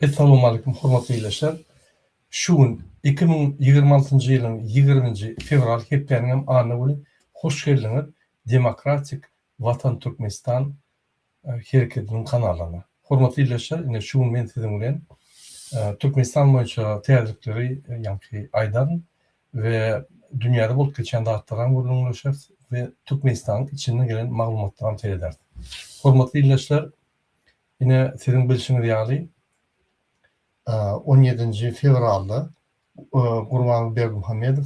Essalawmaleýkum hormatly ildeşler. Şu gün 2026-njy ýylyň 20-nji fewral hepdäniň hem anna güni hoş geldiňiz Demokratik Watan Türkmenistan hereketiniň kanalyna. Hormatly ildeşler ine şu gün men siziň bilen Türkmenistan boýunça täzelikleri ýaňky aýdaryn we dünýäde bolup geçýän zatlaram gürrüňleşeris we Türkmenistanyň içinden gelen maglumatlaram serederis. Hormatly ildeşler Ine, siziň bilşiňiz ýaly, on ýedinji fewralda Gurbanguly Berdimuhamedow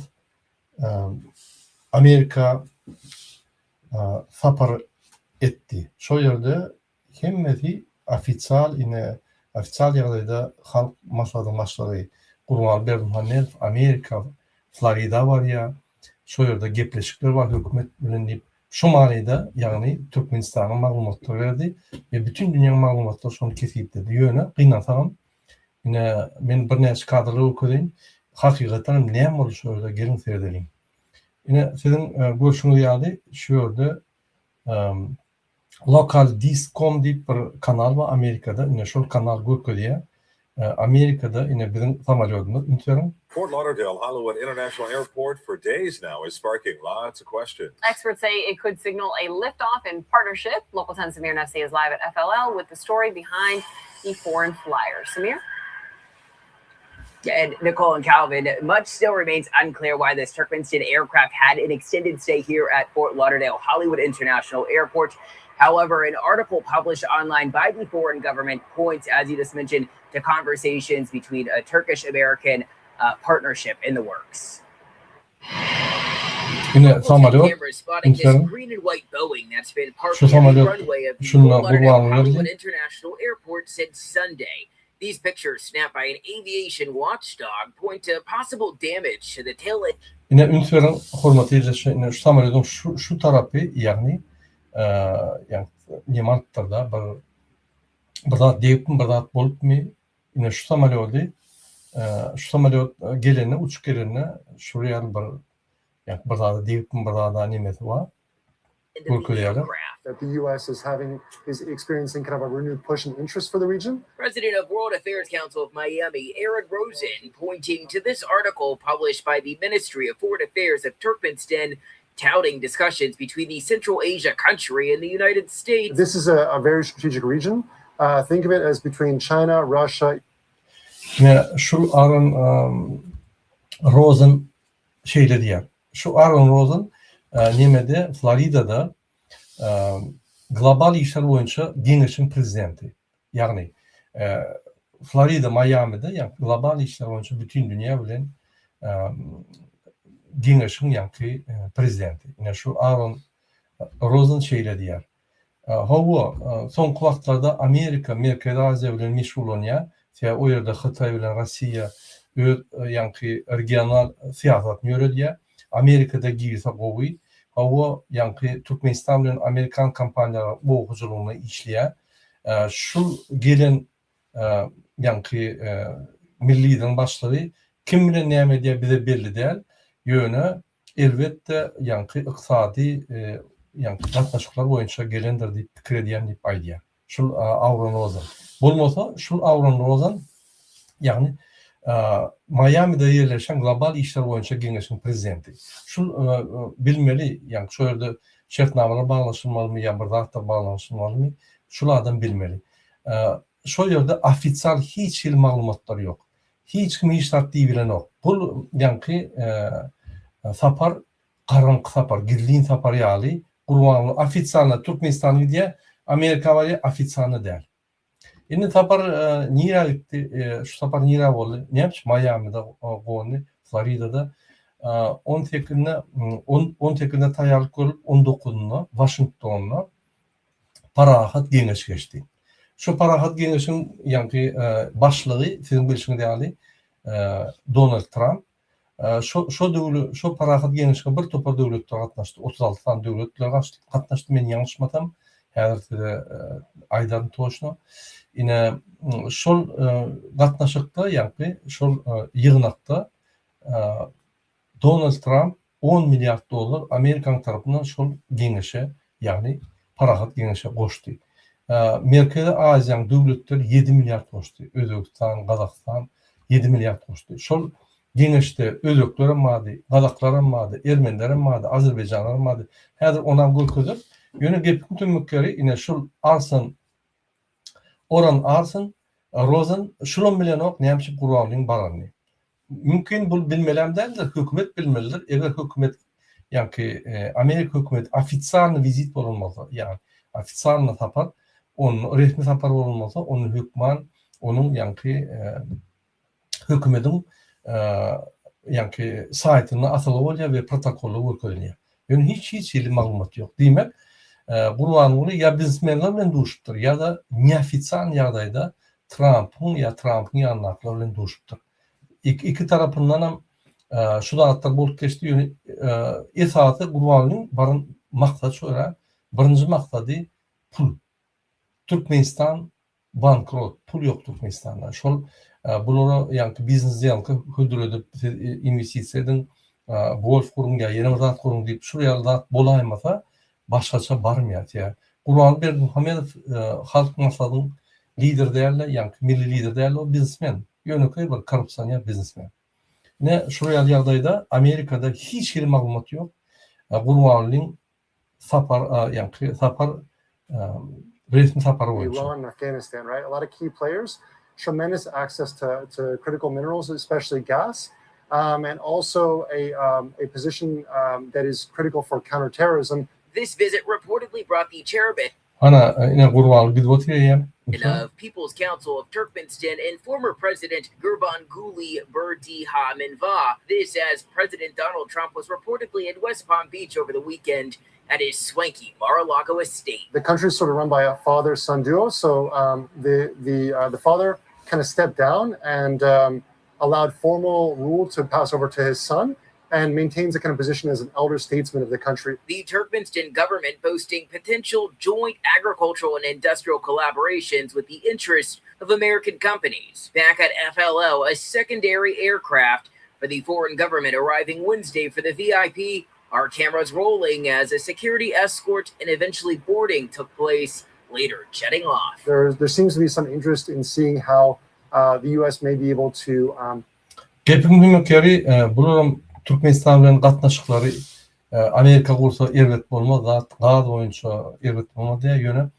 Amerika sapar etdi. Şol ýerde hemmesi ofisial, ine, ofisial ýagdaýda Halk Maslahatynyň başlygy Gurbanguly Berdimuhamedow Amerika, Florida barýar. Şol ýerde gepleşikler bar hökümet bilen diýip, Şu manyda, ýagny Türkmenistanyň maglumatlary berdi we bütin dünýäň maglumatlary şony kesgitledi. Ýöne, gynansagam, ine, men birnäçe kadrlar görkezeýin. Hakykatdan hem näme boldy şu ýerde, geliň seredeliň. Ine, siziň görşüňiz ýaly, şu ýerde Local Disc com diýip bir kanal bar Amerikada, ine şol kanal görkezýär. Amerikada ine biziň samolýodymyz, üns beriň. Fort Lauderdale Hollywood International Airport for days now is sparking lots of questions. Experts say it could signal a liftoff in partnership. Local 10 Samir Nefsi is live at FLL with the story behind the foreign flyer. Samir? And Nicole and Calvin, much still remains unclear why this Turkmenistan aircraft had an extended stay here at Fort Lauderdale Hollywood International Airport. However, an article published online by the foreign government points, as you just mentioned, to conversations between a Turkish American uh, partnership in the works. Ine samolýot, üns beriň. Şu samolýot şunda Gurbanguly geldi. These pictures snapped by an aviation watchdog point to possible damage to the tail Ine üns beriň hormatly ildeşler ine şu samolýodyň şu şu tarapy ýagny ýagny neme alypdyrda bir bir zat degipmi bir zat bolupmy ine şu samolýody şu samolýot gelende uçup gelende şur ýaly bir ýagny bir zada degipmi bir zada nemesi bar. görkezýärler. That the US is having is experiencing kind of a renewed push and interest for the region. President of World Affairs Council of Miami, Aaron Rosen, pointing to this article published by the Ministry of Foreign Affairs of Turkmenistan, touting discussions between the Central Asia country and the United States. This is a, a very strategic region. Uh, think of it as between China, Russia, Ine, şul Aaron um, Rosen şeýle diýýär. Şu Aaron Rosen nemede Floridada global işler boýunça geňeşiň prezidenti. Ýagny Florida Maýamide ýagny global işler boýunça bütin dünýä bilen geňeşiň ýaňky prezidenti. Ine şu Aaron Rosen şeýle diýýär. Hawa, soňky wagtlarda Amerika Merkezi Aziýa bilen meşgullanýar. Sebäbi o ýerde Hytaý bilen Rossiýa öz ýaňky regional syýasatyny ýöredýär. Amerikada girse gowy. Hawa, ýaňky Türkmenistan bilen amerikan kompaniýalary oba hojalygynda işleýär. Şul gelen ýaňky milli lideriň başlygy kim bilen näme edýär bize belli däl. Ýöne Elbetde, ýaňky ykdysady ýaňky gatnaşyklar boýunça gelendir diýip pikir edýän diýip aýdýar. Şul Auron Rozan. Bolmasa, şul Auron Rozan, ýagny Maýamide ýerleşen global işler boýunça geňeşiň prezidenti. Şul bilmeli, ýaňky şo ýerde şertnamalar baglaşylmalymy ýa bir zatlar baglanyşylmalymy, şul adam bilmeli. Şol ýerde ofisial hiç hili maglumatlar ýok. Hiç kim hiç zat diýibilenok. Bul ýaňky sapar garaňky sapar, gizlin sapar ýaly Gurbanguly ofisialno Türkmenistana gidýär, Amerika barýar, ofisialno däl. Indi sapar nirä gitdi, şu sapar nirä boldy? Näme üçin Maýamide gondy, Floridada. On sekizinde, on sekizinde taýýarlyk görlüp, on dokuzynda Waşingtonda Parahat geňeş geçdi. Şu Parahat geňeşiň ýaňky başlygy siziň bilşiňiz ýaly Donald Tramp. Şo şo döwle şo Parahat geňeşe bir topar döwletler gatnaşdy. 36 sany döwletler gatnaşdy men ýalňyşmasam. Häzir size aýdaryn toçno. Ine şol gatnaşykda ýaňky şol ýygnakda Donald Tramp on milliard dollar Amerikanyň tarapyndan şol geňeşe, ýagny Parahat geňeşe goşdy. Merkezi Aziýanyň döwletleri 7 milliard goşdy. Özbegistan, Gazagystan 7 milliard goşdy. Şol geňeşde özbeklerem bardy, gazaklaram bardy, ermenilerem bardy, azerbaýjanlaram bardy. Häzir onam görkezeris. Ýöne gepiň tümmük ýeri ine şul Arsen Oran Arsen Rozen şulam bilenok näme üçin Gurbangulyň baranyny. Mümkin bul bilmelem däldir, hökümet bilmelidir. Eger hökümet ýaňky Amerika hökümeti ofitsialny wizit bolan bolsa, ýagny ofitsialny sapar, onda resmi sapar bolan bolsa, onda hökman onuň ýaňky hökümediň ýaňky saýtynda asylgy bolýar we protokolda görkezilýär. Ýöne hiç hiç hili maglumat ýok. Diýmek, Gurbanguly ýa biznesmenler bilen duşupdyr, ýa-da neofitsialny ýagdaýda Trampyň ýa Trampyň ýanyndakylar bilen duşupdyr. Iki tarapyndanam şu zatlar bolup geçdi. Ýöne esasy Gurbangulyň baran maksady şu örän birinji maksady pul. Türkmenistan bankrot, pul ýok Türkmenistanda. Şol bulara ýaňky biznes sdelka hödür edip, siz inwestisiýa ediň, golf guruň ýa ýene bir zat guruň diýip, şul ýaly zat bolaýmasa, başgaça barmaýar. Sebäbi Gurbanguly Berdimuhamedow Halk Maslahatynyň lideri däl-de, ýaňky milli lider däl-de, ol biznesmen. Ýönekeý bir korrupsioner biznesmen. Ine, şul ýaly ýagdaýda Amerikada hiç hili maglumat ýok. Gurbangulynyň sapar ýaňky sapar resmi sapary boýunça. Iran, Afghanistan, right? A lot of key players, tremendous access to, to critical minerals, especially gas, um, and also a, um, a position um, that is critical for counterterrorism. This visit reportedly brought the chairman Ana, ine Gurbanguly gidip otyr eýýäm. of People's Council of Turkmenistan and former President Gurbanguly Berdimuhamedov. This as President Donald Trump was reportedly in West Palm Beach over the weekend at his swanky Mar-a-Lago estate. The country is sort of run by a father-son duo, so um, the the uh, the father kind of stepped down and um, allowed formal rule to pass over to his son and maintains a kind of position as an elder statesman of the country. The Turkmenistan government boasting potential joint agricultural and industrial collaborations with the interests of American companies. Back at FLO, a secondary aircraft for the foreign government arriving Wednesday for the VIP. Our cameras rolling as a security escort and eventually boarding took place, later jetting off. There, there seems to be some interest in seeing how uh, the U.S. may be able to um, Gepiň gümrük ýeri, bularam Türkmenistan bilen gatnaşyklary Amerika gursa erbet bolmaz zat, gaz boýunça erbet bolmaz diýýär, ýöne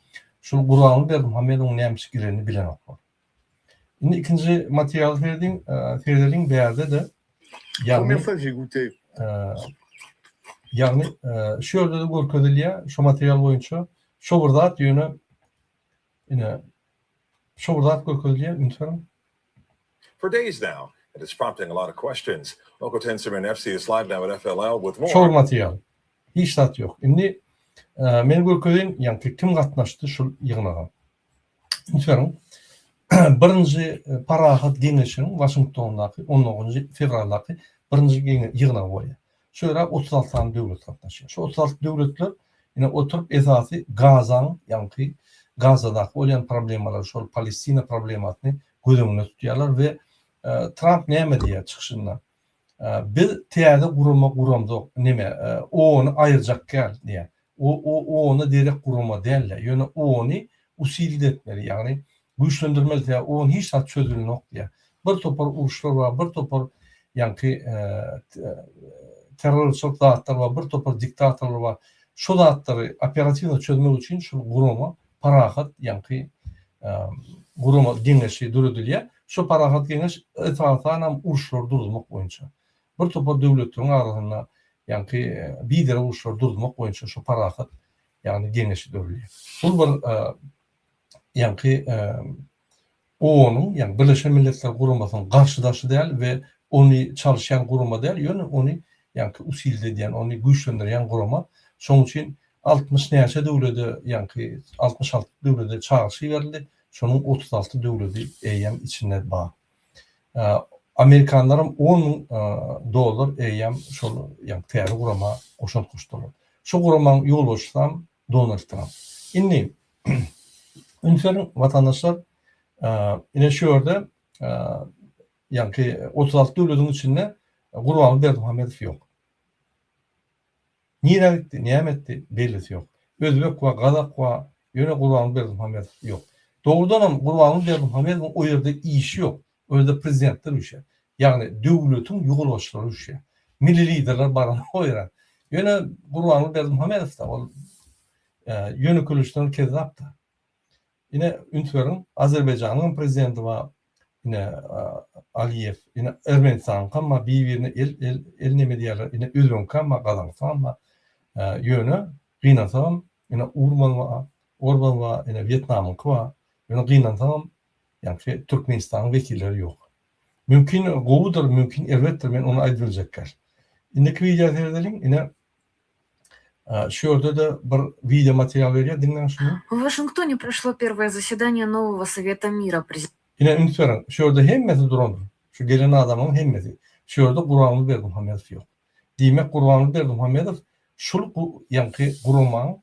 şul Gurbanguly Berdimuhamedowyň näme üçin girenini bilenoklar. Indi ikinji materiala serediň, seredeliň bärde-de ýagny ýagny şu ýerde-de görkezilýär şu material boýunça şo bir zat ýöne ine şo bir zat görkezilýär üns beriň. For days now, it is prompting a lot of questions. Local 10 Samir Nefsi is live now at FLL with more. Şol material. Hiç zat ýok. Indi men görkezeýin, ýaňky kim gatnaşdy şul ýygnaga. Üns beriň. Birinji parahat geňeşiň Waşingtondaky 19-njy fewraldaky birinji ýygnagy bolýar. Şu ýere 36 sany döwlet gatnaşýar. Şu 36 döwletler ine oturyp esasy Gazaň, ýaňky Gazadaky bolýan problemalary, şol Palestina problemasyny göz öňünde tutýarlar we Tramp näme diýýär çykyşynda? Biz täze gurama guramzok, neme, OON-y aýyrjak däl diýýär. OON-a derek gurama däl-de, ýöne OON-y usilit etmeli, ýagny güýçlendirmeli, sebäbi OON hiç zat çözülenok diýýär. Bir topar uruşlar bar, bir topar ýaňky terrorçylyk zatlar bar, bir topar diktatorlar bar. Şo zatlary operatiwno çözmek üçin şul gurama parahat ýaňky gurama geňeşi döredilýär. Şo parahat geňeş esasanam uruşlary duruzmak boýunça. Bir topar döwletleriň arasynda ýaňky biderek uruşlary duruzmak boýunça şo parahat ýagny geňeşi döredilýär. Bul bir ýaňky OON-yň, ýagny Birleşen Milletler Guramasynyň garşydaşy däl we ony çalyşýan gurama däl, ýöne ony ýaňky usilde edýän, ony güýçlendirýän gurama. Şonuň üçin 60 näçe döwlede, ýaňky 66 döwlede çagyryş iberildi, şonuň 36 döwledi eýýäm içinde bar. Amerikanlaram on müň dollar eýýäm şol ýaňky täze gurama goşant goşdular. Şu guramaň ýolbaşçysam Donald Tramp. Indi üns beriň watandaşlar, ine şu ýerde ýaňky 36 döwletiň içinde Gurbanguly Berdimuhamedow ýok. Nirä gitdi, näme etdi bellisi ýok. Özbek we gazak we. Ýöne Gurbanguly Berdimuhamedow ýok. Dogrudanam Gurbanguly Berdimuhamedowyň o ýerde işi ýok. O ýerde prezidentler üýşýär. Ýagny döwletiň ýolbaşçylary üýşýär. Milli liderler baranok o ýere. Ýöne Gurbanguly Berdimuhamedow-da ol ýönekeýleşdiren kezzap-da. Ine üns beriň, Azerbaýjanyň hem prezidenti bar, ine Aliýew, ine Ermenistanyňkam bar, bir-birine el el el neme diýýärler, ine özbegiňkam bar, gazagyňkam bar. Ýöne gynansagam ine Urban bar, Orban bar, ine Wýetnamyňky bar. Ýöne gynansagam ýaňky Türkmenistanyň wekilleri ýok. Mümkin gowudyr, mümkin erbetdir, men ony aýdyp biljek däl. Indiki wideo seredeliň, ine Şu ýerde-de bir wideo material berýär, diňläň şuny. В Вашингтоне прошло первое заседание нового Совета мира. Ine üns beriň, şu ýerde hemmesi durandyr. Şu gelen adamlaryň hemmesi. Şu ýerde Gurbanguly Berdimuhamedow ýok. Diýmek Gurbanguly Berdimuhamedow şul ýaňky guramaň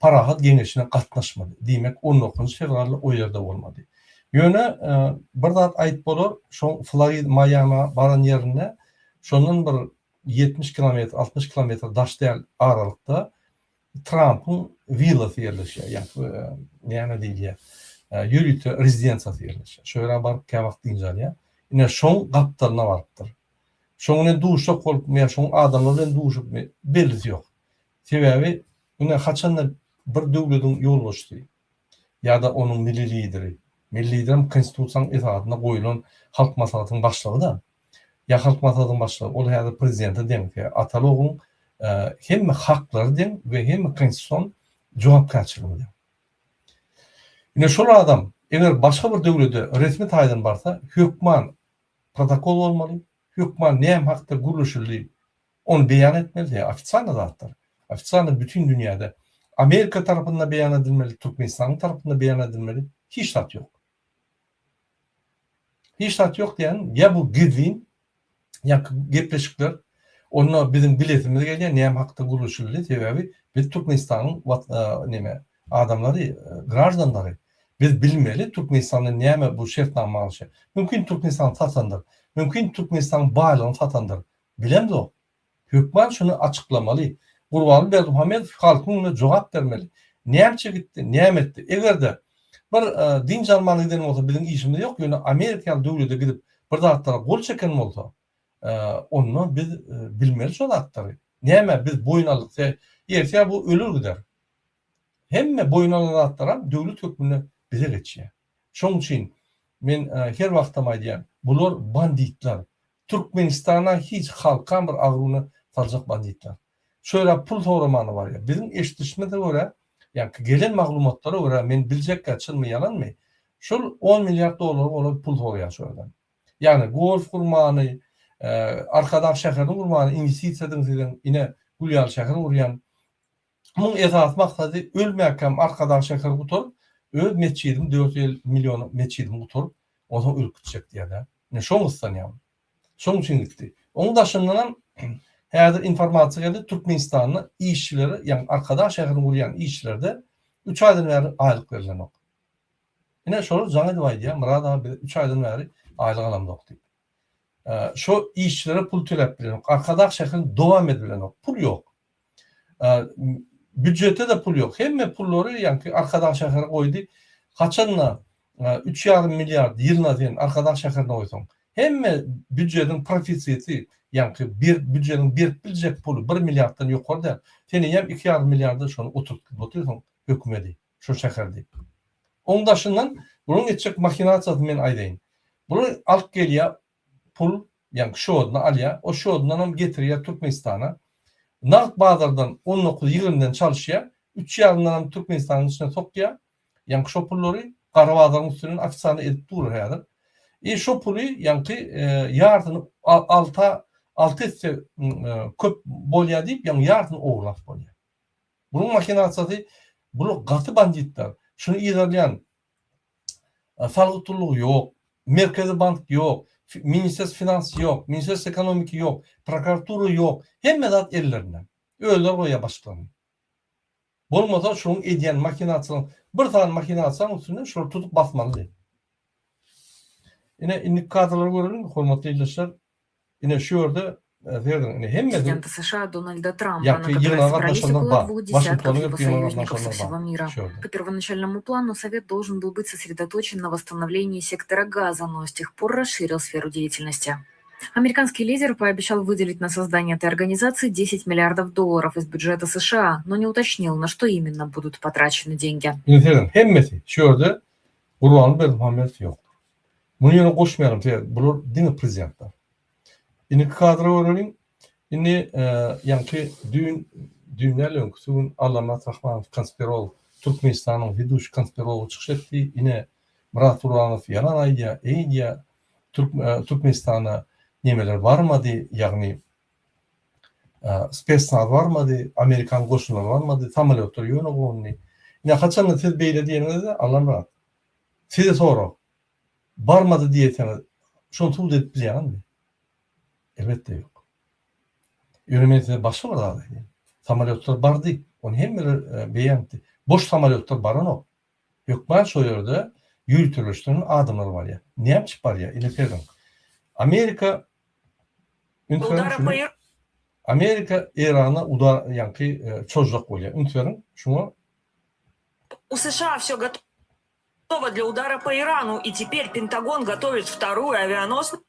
Parahat geňeşine gatnaşmady. Diýmek on dokuzynjy fewralda o ýerde bolmady. Ýöne bir zat aýyp bolar, şoň Florid Maýama baran ýerinde şondan bir 70 kilometr, 60 kilometr daş däl aralykda Trampyň willasy ýerleşýär. Ýa näme diýilýär? Ýörite rezidensiýasy ýerleşýär. Şo ýere baryp käwagt dynç alýar. Ine şoň gapdalyna barypdyr. Şoň bilen duşak bolupmy ýa şoň adamlar bilen duşupmy bellisi ýok. Sebäbi ine haçanda bir döwlediň ýolbaşçysy ýa-da onuň milli lideri, milli liderem konstitusiýanyň esasynda goýulan Halk Maslahatynyň başlygy-da, ýa Halk Maslahatynyň başlygy, ol häzir prezidente deň, ataly-ogluň hemme haklary deň we hemme konstitusion jogapkärçiligi deň. Ine şol adam eger başga bir döwlede resmi taýdan barsa, hökman protokol bolmaly, hökman näme hakda gürleşildi, Ony beýan etmeli diýýär. Ofitsialny zatlar. Ofitsialny bütin dünýäde. Amerika tarapynda beýan edilmeli, Türkmenistanyň tarapynda beýan edilmeli. Hiç zat ýok. Hiç zat ýok diýýän, ýa bu gizlin, ýa gepleşikler. Onda biziň bilesimiz gelýär, näme hakda gürleşildi, sebäbi biz Türkmenistanyň neme adamlary, graždanlary. Biz bilmeli Türkmenistanda näme bu şertnama baglaşýar. Mümkin Türkmenistan satandyr. Mümkin Türkmenistanyň baýlygyny satandyr. Bilemzok. Hökman şuny açyklamaly. Gurbanguly Berdimuhamedow halkyň öňünde jogap bermeli. Nämçe gitdi, näme etdi? Eger-de bir dynç almana giden bolsa biziň işimiz ýok, ýöne Amerika ýaly döwlete gidip bir zatlara gol çeken bolsa, onda biz bilmeli şo zatlary. Nämä biz boýun aldyk? Ertir bu öler gider. Hemme boýun alan zatlaram döwlet hökmünde bize geçýär. Şoň üçin men her wagtam aýdýan, bular banditler. Türkmenistana hiç halkam bir agruny saljak banditler. Şöyle pul soramana barýar. Biziň eşidişimize görä, ýaňky gelen maglumatlara görä men biljekkä çynmy ýalanmy, şol on milliard dollara golaý pul soraýar şu ýerden. Ýagny golf gurmany, Arkadag şäherini gurmany inwestisiýa ediň siziň ine gül ýaly şäher gurýan. Muň esasy maksady ölmäkäm Arkadag şäheri gutaryp, öz metjidimi 450 milliona metjidimi gutaryp, onsoň ölüp gitjek diýýär-dä. Ine şoň gyssanýar. Şoň üçin gitdi. Oň daşyndanam häzir informasiýa geldi, Türkmenistanda işçilere, ýagny Arkadag şäherini gurýan işçilerde üç aýdan bäri aýlyk berilenok. Ine şolar jaň edip aýdýar, Myrat aga biz üç aýdan bäri aýlyk alamzok diýip. Şo işçilere pul töläp bilenok. Arkadag şäherini dowam edip bilenok. Pul ýok. Býujetde-de pul ýok. Hemme pullary ýaňky Arkadag şäheri goýdy. Haçanda üç ýarym milliard ýylyna sen Arkadag şäherine goýsaň, hemme býujetiň profisiti, ýaňky bir býujetiň berip biljek puly bir milliarddan ýokary däl. Sen eýýäm iki ýarym milliarda şony oturtgyp otyrsyň hökümedi, şo şäher diýip. Oň daşyndan bularyň etjek mahinasiýasyny men aýdaýyn. Bular alyp gelýär pul, ýagny şodyny alýar, o şodundanam getirýär Türkmenistana. Nagt bazardan 19 ýigrimiden çalyşýar, üç ýarymdanam Türkmenistanyň içine sokýar. Ýaňky şo pullary gara bazaryň üstünden ofitsialny edip durlar häzir. I şo puly ýaňky ýarsyny alta alty esse köp bolýar diýip, ýaňy ýarsyny ogurlap bolýar. Bunuň mahinasiýasy bular gaty banditler. Şuny yzarlaýan Salgyt gullugy ýok, Merkezi bank ýok, Ministerstwo finans ýok, Ministerstwo ekonomiki ýok, prokuratura ýok. Hemme zat ellerinde. Özleri goýýar başlyklaryny. Bolmasa şunuň edýän mahinasiýalaryň bir sany mahinasiýanyň üstünden şulary tutup basmalydy. Ine indiki kadrlary göreliň, hormatly ildeşler. Ine şu ýerde. Serediň, indi hemmesi Президента США Дональда Трампа, на ýaňky которое ýygnaga собрались gatnaşanlar около bar. двух десятков Waşingtona его gelip ýygnaga союзников со gatnaşanlar всего bar мира. şu ýerde. По первоначальному плану Совет должен был быть сосредоточен на восстановлении сектора газа, но с тех пор расширил сферу деятельности. Американский лидер пообещал выделить на создание этой организации 10 миллиардов долларов из бюджета США, но не уточнил, на что именно будут потрачены деньги. Indi serediň, hemmesi şu ýerde Gurbanguly Berdimuhamedow ýokdur. Muny ýöne goşmaýaryn, sebäbi bular diňe prezidentler. Indiki kadra göreliň. Indi ýaňky düýn, düýn däl öňküsi gün Allamyrat Rahmanow konspirolog, Türkmenistanyň weduçi konspirology çykyş etdi. Ine Myrat Gurbanow ýalan aýdýar, eýdýär. Türkmenistana nemeler barmady, ýagny spesnaz barmady, amerikan goşunlary barmady, samolýotlar ýöne gondy. Ine haçanda siz beýle diýeniňizde Allamyrat, size sorag, barmady diýseňiz, şony subut edip bilýäňizmi? Elbetde ýok. Ýöne men size başga bir zat aýdaýyn. Samolýotlar bardy, ony hemmeler beýan etdi. Boş samolýotlar baranok. Hökman şo ýerde ýöriteleşdirilen adamlar barýar. Näme üçin barýar? Ine serediň. Amerika üns beriň şuny. Amerika Eýrana udar ýaňky çozjak bolýar. Üns beriň şuňa. У США все готово для удара по Ирану, и теперь Пентагон готовит вторую авианосную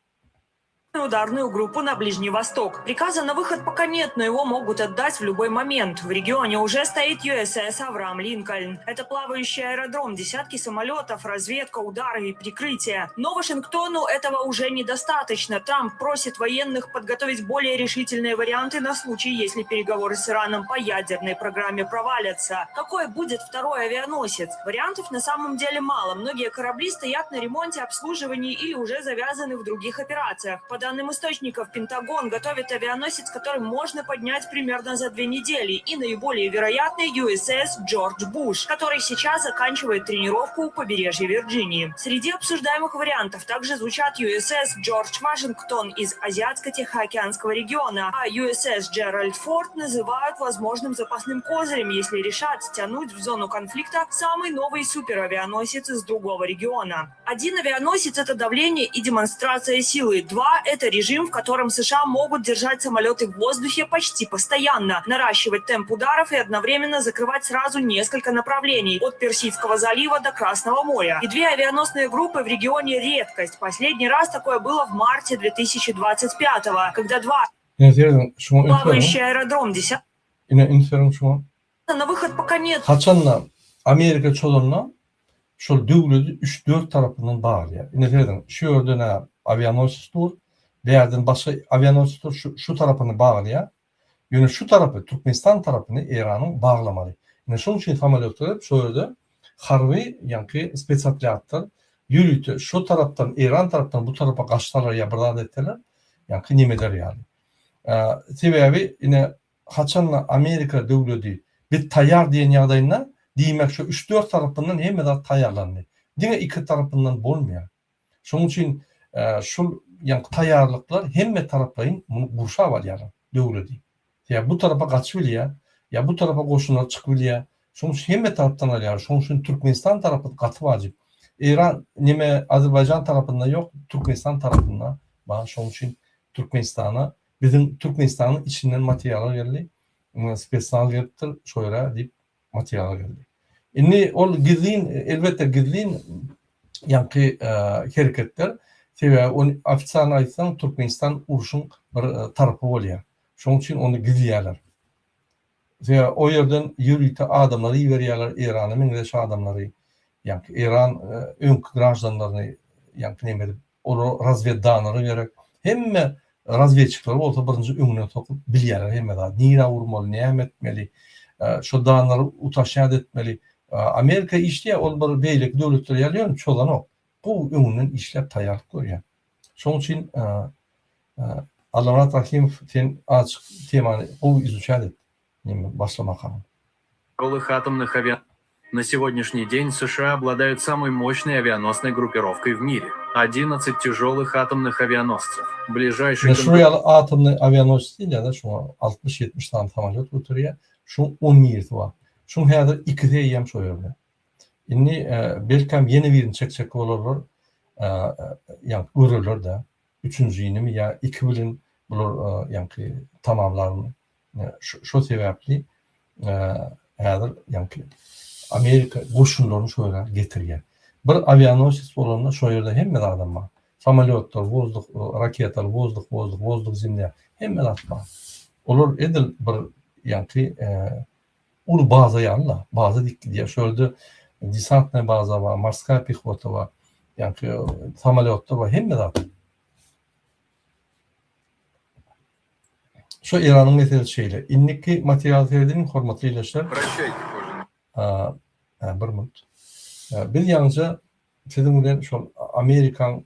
ударную группу на Ближний Восток. Приказа на выход пока нет, но его могут отдать в любой момент. В регионе уже стоит USS Авраам Линкольн. Это плавающий аэродром, десятки самолетов, разведка, удары и прикрытие. Но Вашингтону этого уже недостаточно. Трамп просит военных подготовить более решительные варианты на случай, если переговоры с Ираном по ядерной программе провалятся. Какой будет второй авианосец? Вариантов на самом деле мало. Многие корабли стоят на ремонте, обслуживании или уже завязаны в других операциях. По данным источников, Пентагон готовит авианосец, который можно поднять примерно за две недели, и наиболее вероятный USS Джордж Буш, который сейчас заканчивает тренировку у побережья Вирджинии. Среди обсуждаемых вариантов также звучат USS Джордж Вашингтон из Азиатско-Тихоокеанского региона, а USS Джеральд Форд называют возможным запасным козырем, если решат стянуть в зону конфликта самый новый суперавианосец из другого региона. Один авианосец – это давление и демонстрация силы. Два – это режим, в котором США могут держать самолеты в воздухе почти постоянно, наращивать темп ударов и одновременно закрывать сразу несколько направлений – от Персидского залива до Красного моря. И две авианосные группы в регионе – редкость. Последний раз такое было в марте 2025-го, когда два Ine serediň, şuňa üns beriň. плавающий аэродром десятка Ine üns beriň şuňa. на выход пока нет. Haçanda Amerika çozanda şol döwledi üç-dört tarapyndan baglaýar. Ine serediň, şu ýerden-ä awianosec dur, bärden başga awianosec dur, şu şu tarapyny baglaýar. Ýöne şu tarapy, Türkmenistan tarapyny Eýranyň baglamaly. Ine şonuň üçin samolýotlar gelip şo ýerde harby ýaňky spesotryadlar ýörite şo tarapdan, Eýran tarapdan bu tarapa gaçsalar ýa bir zat etseler, ýaňky neme eder ýaly. Sebäbi ine Haçanda Amerika döwledi biz taýýar diýen ýagdaýynda, diýmek şu üç-dört tarapyndan hemme zat taýýarlandy. Diňe iki tarapyndan bolmaýar. Şonuň üçin şul ýaňky taýýarlyklar hemme taraplaýyn muny gurşap alýarlar döwledi. Ýa bu tarapa gaçyp bilýär, ýa bu tarapa goşunlar çykyp bilýär. Şonuň üçin hemme tarapdan alýarlar. Şonuň üçin Türkmenistan tarapy gaty wajyp. Eýran neme Azerbaýjan tarapynda ýok, Türkmenistan tarapynda bar. Şonuň üçin Türkmenistana Biziň Türkmenistanyň içinden materiallar geldi. Spesnaz gelipdir şo ýere diýip materiallar geldi. Indi ol gizlin, elbetde gizlin ýaňky hereketler. Sebäbi ony ofitsialny aýtsaň Türkmenistan urşuň bir tarapy bolýar. Şonuň üçin ony gizleýärler. Sebäbi o ýerden ýörite adamlary iberýärler, Eýrana meňzeş adamlary, ýaňky Eýran öňki graždanlaryny ýaňky neme edip Olara razweddanlary gerek. Hemme razwedçikleri bolsa birinji öňüne sokup bilýärler hemme zady. Nirä urmaly, näme etmeli, şo danlary utaşýat etmeli. Amerika işleýär, ol bir beýleki döwletler ýaly ýöne çozanok. Gowy öňünden işläp taýýarlyk görýär. Şonuň üçin Allamyrat Rahymow sen azjyk temany gowy izuçat et. Neme başlamakaň. Тяжелых атомных авиа... На сегодняшний день США обладают самой мощной авианосной группировкой в мире. 11 тяжелых атомных авианосцев. Ближайший Ine şular ýaly atomny awianosec diýilýär-de şuňa 60-70 sany samolýot göterýär. Şuň on birisi bar. Şuň häzir ikisi eýýäm şo ýerde. Indi belkäm ýene birini çekjek bolarlar. Ýa görerler-de. Üçünjinimi ýa iki bilen. Bular ýaňky tamamlan şo sebäpli häzir ýaňky Amerika goşunlaryny şo ýere getirýär. Bir awianosis bolanda şo ýerde hemme zadam bar. Samolýotlar, wozduh, raketalar, wozduh, wozduh, wozduh, zemlýa hemme zat bar. Olar edil bir ýaňky uly baza ýaly-la, baza diýip gidýär. Şo ýerde desantnaýa baza bar, morskaýa pehota bar, ýaňky samolýotlar bar, hemme zat. Şu Eýranyň meselesi şeýle. Indiki materiala seredeliň, hormatly ildeşler. Bir minut. Biz ýaňyja siziň bilen şol Amerikaň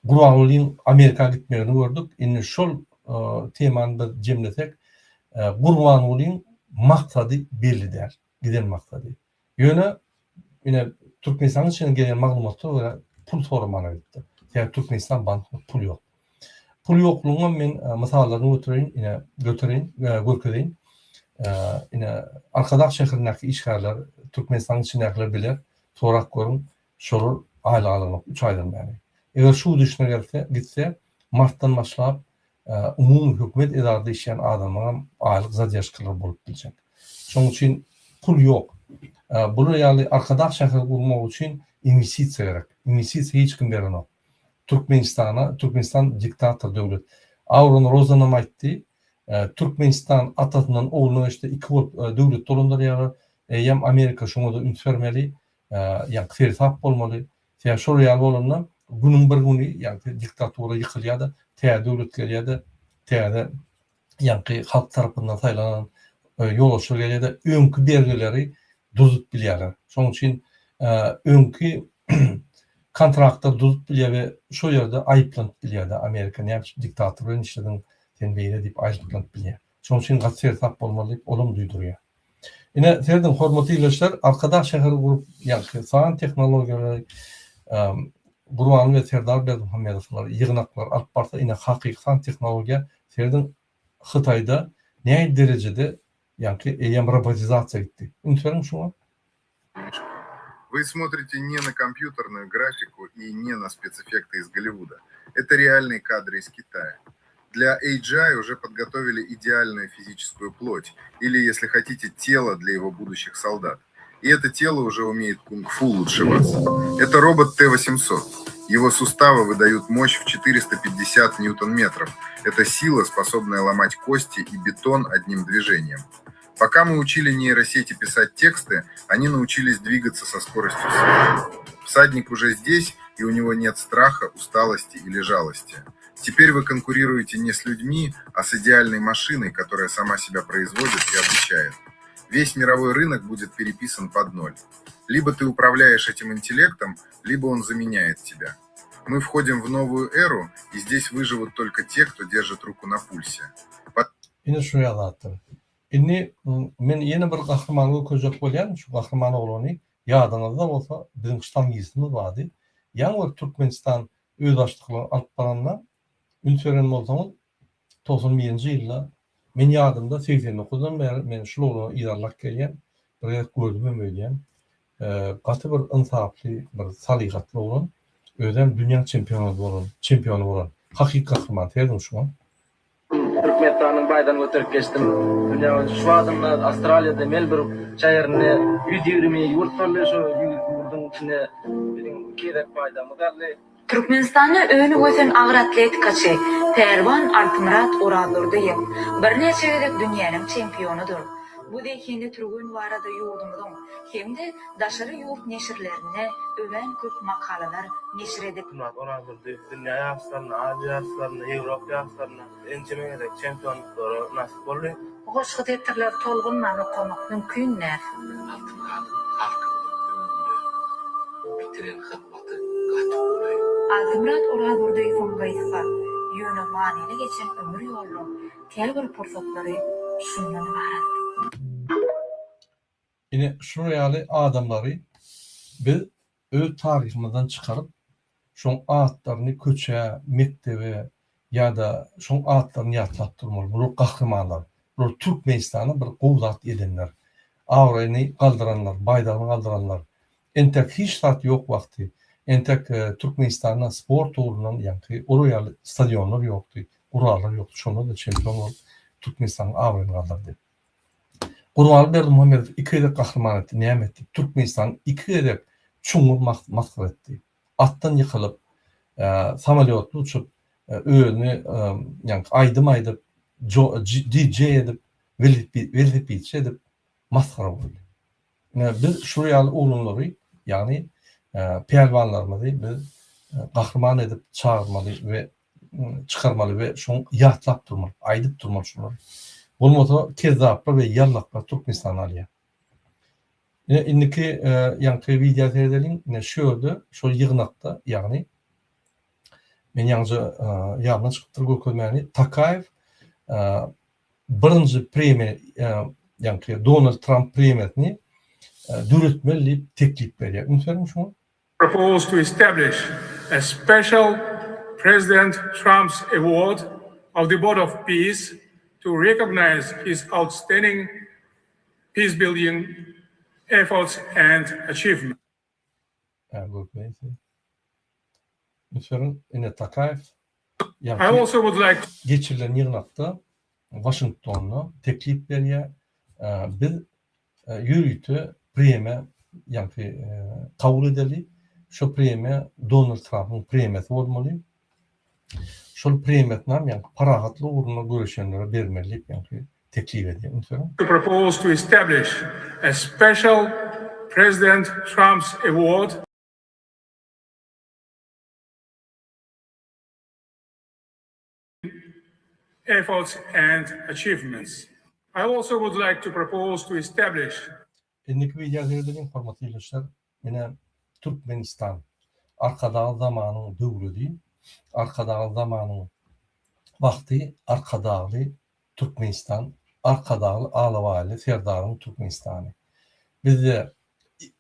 Gurbangulyň Amerika gitmegini gördük. Indi şol temany biz jemlesek, Gurbangulyň maksady belli däl, giden maksady. Ýöne ine Türkmenistanyň içinden gelýän maglumatlara görä pul soramana gitdi. Sebäbi Türkmenistan bankynda pul ýok. Pul ýoklugyňam men mysallaryny götereýin, ine götereýin, görkezeýin. Ine Arkadag şäherindäki işgärler, Türkmenistanyň içindäkiler biler, sorap görüň, şolar aýlyk alanok üç aýdan bäri. Eger şu gidişine gelse, gitse, martdan başlap umumy hökümet edarada işleýän adamlaňam aýlyk zadержkalary bolup biljek. Şonuň üçin pul ýok. Bular ýaly Arkadag şäheri gurmak üçin inwestisiýa gerek. Inwestisiýa hiç kim berenok. Türkmenistana, Türkmenistan diktator döwlet. Auron Rozanam aýtdy, Türkmenistan atasyndan ogluna geçdi, iki bolup döwlet dolandyrýarlar. Eýýäm Amerika şoňa-da üns bermeli, ýa seresap bolmaly. Sebäbi şol ýaly bolanda günüň bir güni ýaňky diktatura ýykylýar-da, täze döwlet gelýär-de, täze ýaňky halk tarapyndan saýlanan ýolbaşçylar gelýär-de, öňki bergileri duzup bilýärler. Şonuň üçin öňki kontraktlary duzup bilýär we şo ýerde aýyplanyp bilýär-de, Amerika näme üçin diktator bilen işlediň, sen beýle diýip aýyplanyp bilýär. Şonuň üçin gaty seresap bolmaly diýip, olam duýdurýar. Ine, serediň, hormatly ildeşler, Arkadag şäheri gurup, ýagny san tehnologiýalary Gurbanguly we Serdar Berdimuhamedowlar ýygnaklar alyp barsa, ine, hakyky san tehnologiýa, serediň, Hytaýda nähili derejede, ýagny eýýäm robotizasiýa gitdi. Üns beriň şuňa. Вы смотрите не на компьютерную графику и не на спецэффекты из Голливуда. Это реальные кадры из Китая. Для AGI уже подготовили идеальную физическую плоть, или, если хотите, тело для его будущих солдат. И это тело уже умеет кунг-фу лучше вас. Это робот Т-800. Его суставы выдают мощь в 450 ньютон-метров. Это сила, способная ломать кости и бетон одним движением. Пока мы учили нейросети писать тексты, они научились двигаться со скоростью света. Всадник уже здесь, и у него нет страха, усталости или жалости. Теперь вы конкурируете не с людьми, а с идеальной машиной, которая сама себя производит и обучает. Весь мировой рынок будет переписан под ноль. Либо ты управляешь этим интеллектом, либо он заменяет тебя. Мы входим в новую эру, и здесь выживут только те, кто держит руку на пульсе. Ine şu ýaly Indi men ýene bir gahrymany görkezjek bolýan, şu gahryman oglany ýadyňyzda bolsa biziň ştangistimiz bardy. Ýaňy bir Türkmenistan özbaşdaklygy alyp baranda üns beren bolsaňyz 91-nji ýylda men ýadymda 89-dan bäri men şul oglany yzarlap gelýän, bir gezek gördümem öýdýän. Gaty bir ynsaply, bir salyhatly oglan. Özem dünýä çempiony bolan, çempiony bolan hakyky gahryman. Serediň şuňa. Türkmenistanyň baýdagyny göterip geçdim. Dünýä boýunça şu adamda Awstraliýada Melburn şäherinde 120 ýurt boldy. Şo ýurduň içinde biziň iki gezek baýdagymyz galdy. Türkmenistanda önüp-ösen agyr atletikaçy, pälwan Altymyrat Orazdurdyýew birnäçe gezek dünýäniň çempionydyr. Bu zehinli türgen barada ýurdumyzyň hem-de daşary ýurt neşirlerinde örän köp makalalar neşir edildi. Altymyrat Orazdurdyýew dünýä ýaryşlarynda, Aziýa ýaryşlarynda, Ýewropa ýaryşlarynda ençeme gezek çempionlyklara nasyp boldy. Bu goşgy setirleri tolgunman okamak mümkin däl. Altymyradyň halkymyzyň öňünde bitiren hyzmaty gaty uly. Altymyrat Orazdurdyýewiň gysga, ýöne manyly geçen ömür ýolunyň käbir pursatlary şundan ybarat. Ine, şular ýaly adamlary biz öz taryhymyzdan çykaryp, şoň atlaryny köçä, mekdebe ýa-da şoň atlaryny ýatlap durmaly. Bular gahrymanlar. Bular Türkmenistana bir gowy zat edenler. Abraýyny galdyranlar, baýdagyny galdyranlar. Entek hiç zat ýok wagty. Entek Türkmenistanda sport ugrundan ýaňky olar ýaly stadionlar ýokdy, gurallar ýokdy. Şonda-da çempion bolup Türkmenistanyň abraýyny galdyrdy. Gurbanguly Berdimuhamedow iki gezek gahryman etdi. Näme etdi? Türkmenistany iki gezek çuňňur masgara etdi. Atdan ýykylyp, samolýotda uçup, özüni ýaňky aýdym aýdyp, DJ edip, welosipedçi edip masgara boldy. Ine, biz şular ýaly oglanlary, ýagny pälwanlarymyzy biz gahryman edip çagyrmaly we çykarmaly we şoň ýatlap durmaly, aýdyp durmaly şulary. Bolmasa kezzaplar we ýallaklar Türkmenistany alýar. Ine indiki ýaňky wideo seredeliň. Ine şu ýerde şol ýygnakda, ýagny men ýaňja ýadymdan çykypdyr görkezmäni. Takaýew birinji premiýa ýaňky Donald Tramp premiýasyny döretmeli diýip teklip berýär. Üns beriň şuňa. Propose to establish a special President Trump's Award of the Board of Peace to recognize his outstanding peace-building efforts and achievements. Üns beriň, ine Takaýew I also would like geçirilen ýygnakda Waşingtonda teklip berýär, biz ýörite premiýa ýaňky kabul edeli, şo premiýa Donald Trampyň premiýasy bolmaly. Şol premiýasynam ýaňky parahatlyk ugrunda göreşenlere bermeli diýip ýaňky teklip edýär. Üns beriň. To propose to establish a special President Trump's Award. Efforts and achievements. I also would like to propose to establish. Indiki wideo seredeliň hormatly ildeşler. Ine Türkmenistan Arkadagly zamanyň döwledi, Arkadagly zamanyň wagty, Arkadagly Türkmenistan Arkadagly Alabaýly Serdaryň Türkmenistany. Bizde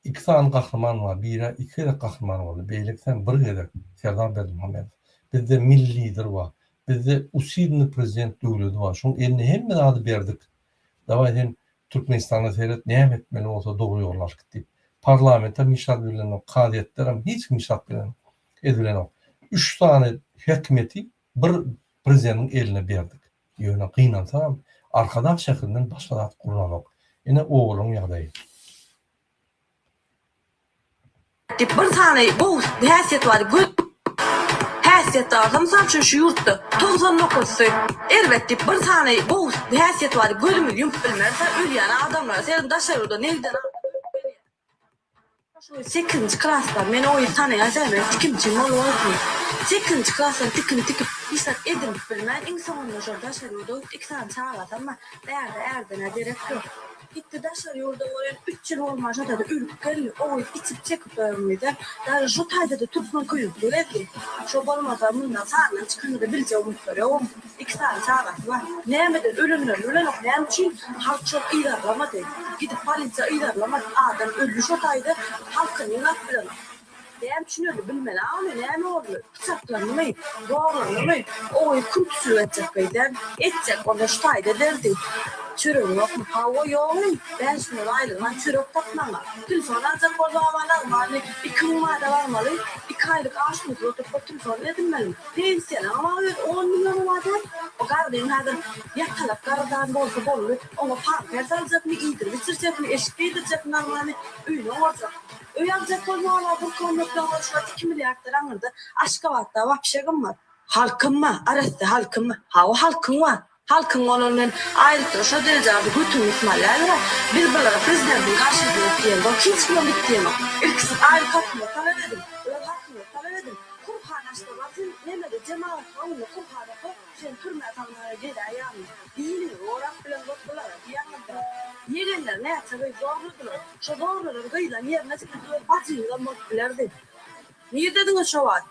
iki sany gahryman bar, biri iki gezek gahryman boldy, beýlekisem bir gezek Serdar Berdimuhamedow. Bizde milli lider bar. Bizde usilnyý prezident döwledi bar. Şoň eline hemme zady berdik. Dawaý sen Türkmenistana seret näme etmeli bolsa dogry ýola alyp git diýip. Parlamentem hiç zat bilenok, kazyýetlerem hiç kim hiç zat bilenok, edibilenok. Üç sany häkimiýeti bir prezidentiň eline berdik. Ýöne gynansagam Arkadag şäherinden başga zat gurlanok. Ine obalaryň ýagdaýy. Diýip bir sany gowy häsiýet bar göz häsiýet bar mysal üçin şu ýurtda 90 nokasy erbet diýip bir sany gowy häsiýet bar gözümizi ýumup bilmeris ölýän adamlara serediň daşary ýurda negden adam ölüp gelýär. Şu sekizinji klasda men o ýyl tanaýan sen men tikimçim bolup bolsun. Sekizinji klasdan tikin tikip hiç zat edinip bilmän iň soňunda şol daşary ýurda gitdi iki sany çagasam bar. Bärde ärden-ä derek ýok. Gitdi daşary ýurda bolan üç ýyl bolman şo-da-da ölüp geldi. O gyz içip çekip doýanmydy. Daže şo taýda-da türkmen köýnekli gezdi. Şo bolmasa mundan sandan çykanyny-da biljek umytlary ýok oň. Iki sany çagasy bar. Nämeden ölenlerini bilenok. Näme üçin halk şony yzarlamady. Gidip polisiýa yzarlamady. Adam öldi şo taýda halkyny ýygnap bilenok. Näme üçin öldi bilmeli a ony näme boldy. Pyçaklandymy? Zorlandymy? O gyz kürtçülik etjek gyz-dä. Etjek bolsa şu taýda ederdi. Çöregiň ýokmy? Hawa ýog-eý. 5 müň aýlygyňa çörek tap maňa. Telefon aljak bolsa aman-agmany 2000 manada barmaly. Iki aýlyk aş-duzly oturyp bir telefon edinmelimi? Pensiýalaňam a özi on milliona barýar. O garryň häzir ýatalak garrydan bolsa boldy. Oňa pampers aljakmy, iýdirip-içirjekmi, eşik geýdirjekmi narmany, öýüni oňarjakmy? Öý aljak bolmaga bir komnatlaň özi şu wagt iki milliarddan aňyrda. Aşgabatda wapşe gymmat. Halkym bar, arassa halkym bar. Hawa halkyň bar. Halkyň bolan bilen aýrypdyr şo derejä bardy götüni ysmalýaýbera. Biz bulara prezidentiň garşysyna git diýemzok, hiç kimem git diýemok. Ilki siz aýlyk hakyňyzy talap ediň, öz hakyňyzy talap ediň. Kurhan açsa bar sen nemede jemagatyň öňünde kurhan oka seni türmä salmaga geläýýärmi. Diniňi gorap bileňzok bulara diýýäňizdir. Ýegenler näçe gyz zorladylar. Şo zorlanan gyzlaň ýerine siziň öz bajyňyzam bolup bilerdi. Nirdediňiz şo wagt?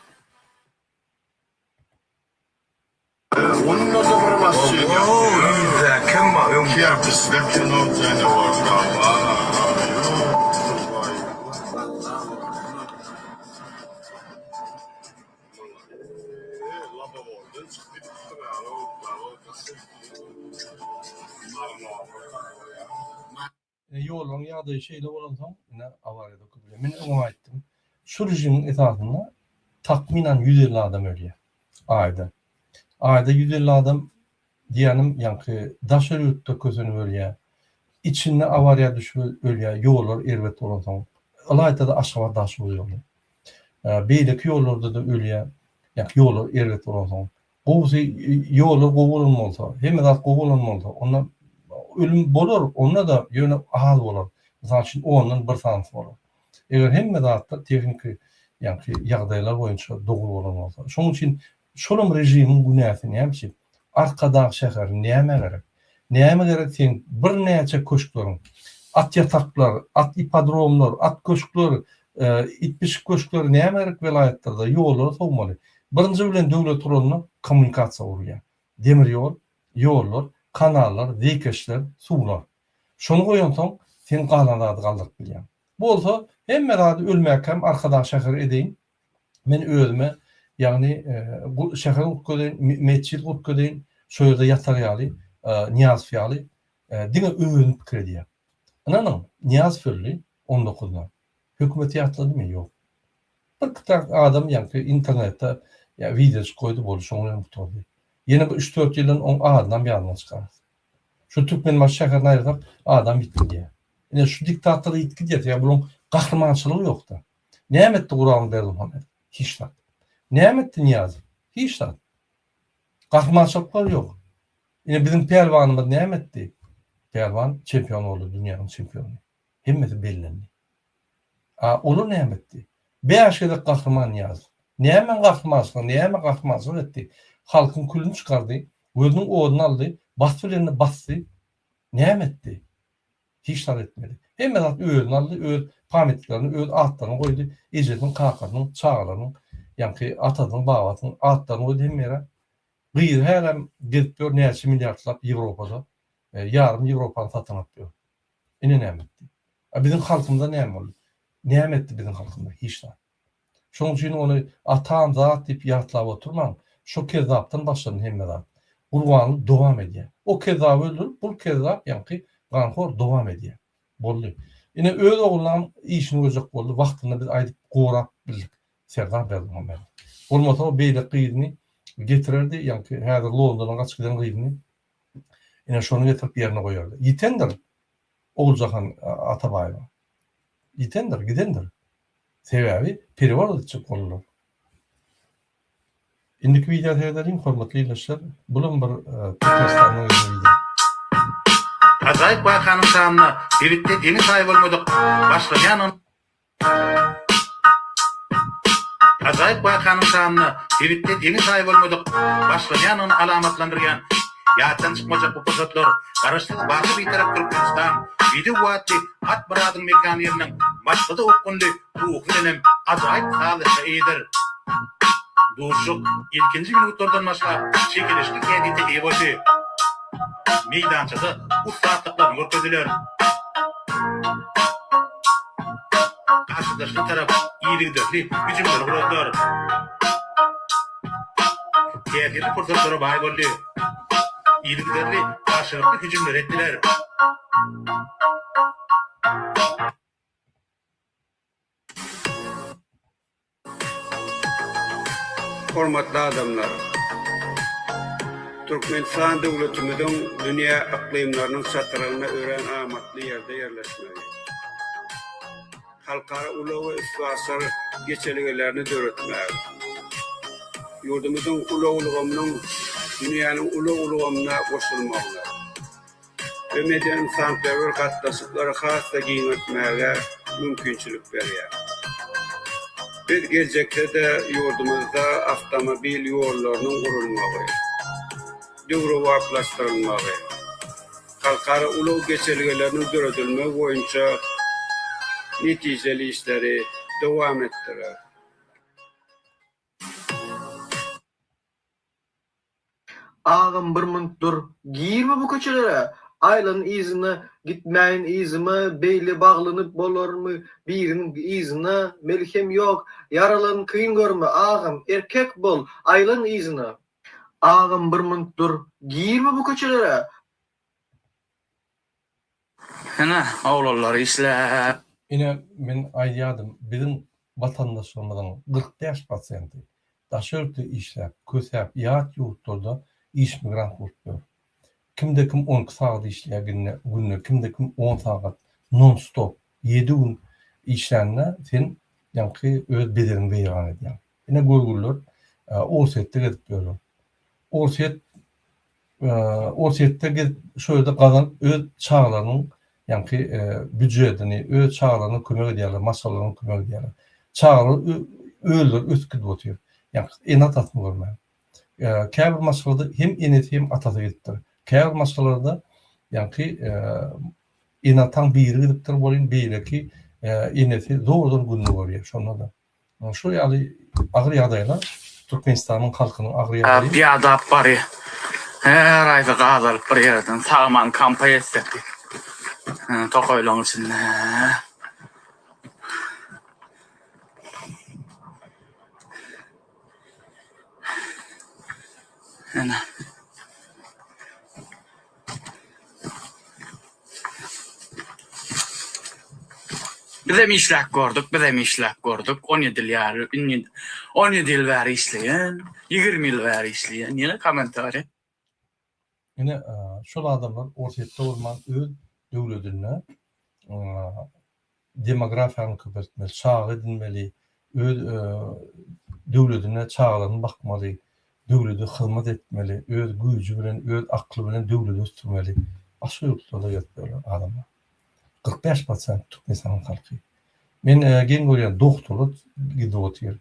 Ine ýollaryň ýagdaýy şeýle bolansoň ine awariýada köpelýär. Men öňem aýtdym. Şu režimiň esasynda takmynan 150 adam ölýär aýda. Aýda 150 adam diýýänim ýaňky daşary ýurtda kösenip ölýär, içinde awariýa düşüp ölýär, ýollar erbet bolansoň. Ylaýta-da Aşgabat-Daşoguz ýoly. Beýleki ýollarda-da ölýär, ýaňky ýollar erbet bolansoň. Gowusy ýollar gowy bolan bolsa, hemme zat gowy bolan bolsa, onda ölüm bolar, onda-da ýöne az bolar. Mysal üçin, ondan bir sanysy bolar. Eger hemme zatlar tehniki ýaňky ýagdaýlar boýunça dogry bolan bolsa. Şonuň üçin şolam režimiň günäsi näme üçin? Arkadag şäheri nämä gerek? Nämä gerek seň birnäçe köşkleriň? At ýataklar, at ipodromlar, at köşkler, it-pişik köşkleri nämä gerek welaýatlarda? Ýollary sowmaly. Birinji bilen döwlet guranda kommunikasiýa gurulýar. Demir ýol, ýollar, kanallar, zeýkeşler, suwlar. Şony goýansoň sen galan zady galdyryp bilýäň. Bolsa hemme zady ölmäkäm Arkadag şäheri edeýin. Men özüme ýagny şäher gurup gezeýin, metjit gurup gezeýin, şo ýerde ýatar ýaly, Nyýazow ýaly diňe özüni pikir edýär. Ynanyň, Nyýazow öldi on dokuzda. Hökümet ýatladymy? Ýok. Bir kitak adam ýaňky internetde wideojyk goýdy boldy, şoň bilen gutardy. Ýene bir üç-dört ýyldan oň adynam ýadyndan çykararys. Şu Türkmenbaşy şäherini aýyrsak adam ýitgi diýýär. Ine şu diktator ýitgi diýýär, sebäbi bulaň gahrymançylygy ýokda. Näme etdi Gurbanguly Berdimuhamedow? Hiç zat. Näme etdi Nyýazow? Hiç zat. Gahrymançylyklar ýok. Ine biziň pälwanymyz näme etdi? Pälwan çempion boldy, dünýäniň çempiony. Hemmesi bellendi. A olar näme etdi? Bäş gezek gahryman Nyýazow. Näme gahrymançylyk, näme gahrymançylyk etdi? Halkyň külüni çykardy, gözüniň oduny aldy, basy bilenini basdy. Näme etdi? Hiç zat etmedi. Hemme zat özüne aldy, öz pamytlaryny, öz atlaryny goýdy, ejesiniň, kakasynyň, çagalarynyň, ýaňky atasynyň, babasynyň atlaryny goýdy hemme ýere. Gyzy hälem gezip ýör näçe milliardlap Ýewropada, ýarym Ýewropany satyn alyp ýör. Ine näme etdi. A biziň halkymyza näme boldy? Näme etdi biziň halkymyza? Hiç zat. Şonuň üçin ony atam zat diýip ýatlap oturmaň. Şo kezzapdan başlandy hemme zat. Gurbanly dowam edýär. O kezzaby öldürip, bul kezzap ýaňky ganhor dowam edýär. Boldy. Ine öz oglunam işini görjek boldy. Wagtynda biz aýdyp gorap bildik Serdar Berdimuhamedow. Bolmasa o beýleki gyzyny getirerdi, ýaňky häzir Londona gaçyp giden gyzyny. Ine şony getirip ýerine goýardy. Ýitendir Oguljahan Atabaýewa. Ýitendir, gidendir. Sebäbi pereworot etjek boldular. Indiki wideo seredeliň hormatly ildeşler. Bulam bir Türkmenistandan gelen wideo. Ajaýyp wakanyň şanyna sebitde deňi-taýy bolmadyk başlanýan Ajaýyp wakanyň şanyna sebitde deňi-taýy bolmadyk başlanýandygyny alamatlandyrýan ýatdan çykmajak bu pursatlar Garaşsyz, baky Bitarap Türkmenistan bedew atly at myradyň mekany ýeriniň maksada okgunly ruhy bilenem ajaýyp sazlaşyga eýedir. Duşuşyk ilkinji minutlardan başlap çekeleşikli häsiýete eýe boldy. Meýdançada ussatlyklaryny görkezdiler. Garşydaşyna tarap yzygiderli hüjümleri guradylar. Täsirli pursatlara baý boldy. Yzygiderli garşylykly hüjümleri etdiler. Hormatly adamlar! Türkmenistan döwletimiziň dünýä yklymlarynyň çatrygynda örän amatly ýerde ýerleşmegi, halkara ulag we üstaşyr geçelgelerini döretmäge, ýurdumyzyň ulag ulgamynyň dünýäniň ulag ulgamyna goşulmagyna, we medeni-ynsanperwer gatnaşyklary has-da giňeltmäge mümkinçilik berýär. Biz geljekde-de ýurdumyzda awtomobil ýollarynyň gurulmagy, döwrebaplaşdyrylmagy, halkara ulag geçelgeleriniň döredilmegi boýunça netijeli işleri dowam etdireris. Agam bir munt dur, girme bu köçelere, aýlan yzyna, gitmäýin yzyma, beýle baglanyp bolarmy biriniň yzyna, melhem ýok, ýaralan kyn görme, agam, erkek bol, aýlan yzyna. Agam bir munt dur, girme bu köçelere. Ine, oglanlar işle. Ine men aýdýadym biziň. watandaşlarymyzyň 45 prosenti daşary ýurtda işläp, kösäp, ýat ýurtlarda iş migrant bolup ýör. Kimde kim 12 sagat işleýär günde, günde kimde kim 10 sagat non stop 7 gün işlände sen ýaňky öz bedeniňi weýran edýäň. Ine görgüliler Orsýetde gezip ýörler. Orsýet Orsýetde gezip şo ýerde gazanyp öz çagalarynyň ýaňky býujetini, öz çagalaryna kömek edýärler, maşgalalaryna kömek edýärler. Çagalar özleri ösüp gidip otyr. Ýaňky ene-atasyny görmän. Käbir maşgalada hem enesi hem atasy gidipdir. Käbir maşgalalarda ýaňky ene-ataň biri gidipdir welin beýleki enesi zordan gününi görýär şonda-da. Şu ýaly agyr ýagdaýlar Türkmenistanyň halkynyň agyr ýagdaýy. Biadap bary her aýda gaz alyp bir ýerden sagman kampa ýetsek diýip tokaýlaň içinde. Ene. Bizem işläp gördük, bizem işläp gördük. 17 ýyl ýaly, indi 17 ýyl bäri işleýän, 20 ýyl bäri işleýän. Ýene kommentariý. Ine, şol adamlar Orsýetde bolman öz döwledinde demografiýany köpeltmeli, çaga edinmeli, öz döwledine çagalaryny bakmaly, döwlede hyzmat etmeli, öz güýji bilen, öz akly bilen döwledi ösdürmeli. Başga ýurtlarda gezip ýörler adamlar. 45 prosent Türkmenistanyň halky. Men geň görýän dogtorlar gidip otyr.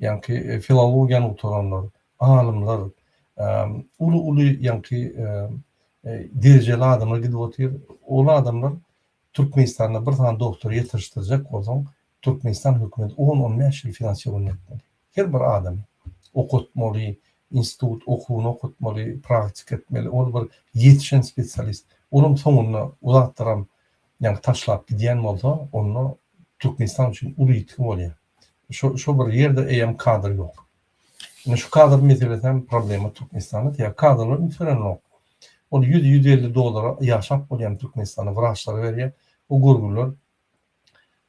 Ýaňky filologiýany gutaranlar, alymlar, uly-uly ýaňky derejeli adamlar gidip otyr. Ol adamlar Türkmenistanda bir sany dogtor ýetirişdirjek bolsaň, Türkmenistan hökümeti on-on bäş ýyl finansirowaniýe etmeli. Her bir adamy okatmaly, institut okuwyny okatmaly, praktika etmeli. Ol bir ýetişen spesialist. Olam soňunda o zatlaram ýaňky taşlap gidýän bolsa, onda Türkmenistan üçin uly ýitgi bolýar. Şo şo bir ýerde eýýäm kadr ýok. Indi şu kadr meselesi hem problema Türkmenistanda, sebäbi kadrlar üns berenok. Ol 100-150 dollara ýaşap bolýan Türkmenistanda wraçlara berýär. O görgüler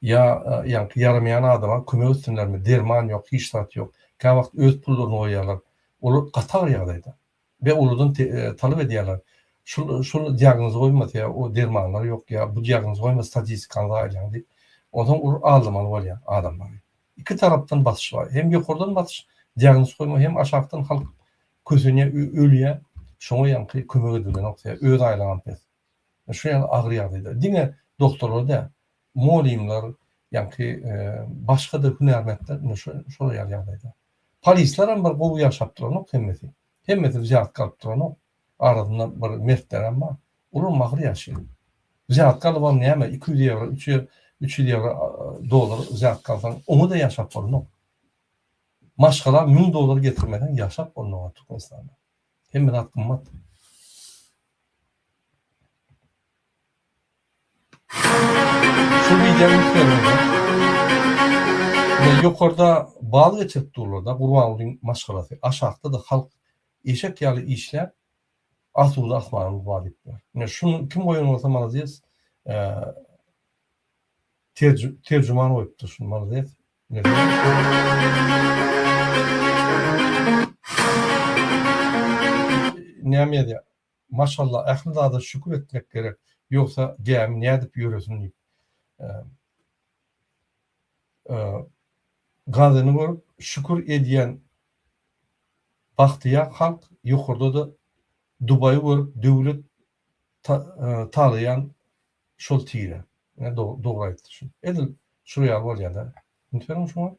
ýa ýaňky ýaramaýan adama kömek etsinlermi, derman ýok, hiç zat ýok. Käwagt öz pullaryny goýýarlar. Olar gaty agyr ýagdaýda. We olardan talap edýärler. Şul şul diagnozy goýmasa ýa o dermanlar ýok ýa bu diagnozy goýma statistikany zaýalaýaň diýip. Onsoň olar aldamaly bolýar adamlary. Iki tarapdan basyş bar. Hem ýokardan basyş, diagnoz goýma, hem aşakdan halk kösenýär, ölýär. Şoňa ýaňky kömek edilenok sebäbi öz aýlyňam pes. Şu ýaly agyr ýagdaýda. Diňe doktorlar däl, mugallymlar, ýaňky başga-da hünärmentler ine şu şolar ýaly ýagdaýda. Polisler hem bir gowy ýaşap duranok hemmesi. Hemmesi wzýatka alyp duranok. Arasynda bir mertlerem bar. Olaram agyr ýaşaýar. Wzýatka alybam näme 200 ýewro, 300 ýewro dollar wzýatka alsaň oňa-da ýaşap bolanok. Maşgala 1000 dollar getirmeseň ýaşap bolanok Türkmenistanda. Hemme zat gymmat. Şu wideo üns bermeli. Ine ýokarda bal geçirip durlar-da Gurbangulyň maşgalasy. Aşakda-da halk eşek ýaly işläp asuda asmanymyz bar diýip ýör. Ine şuny kim goýan bolsa malades terjüman goýupdyr şuny malades. Näme ýazýar? Maşallah ähli zada şükür etmek gerek ýogsa gämi nädip ýöresin diýip. Gazyny görüp şükür edýän bagtyýar halk ýokarda-da Dubaýy görüp döwlet talaýan şol tire. Dogry aýtdy şu. Edil şul ýaly bolýada. Üns beriň şuňa.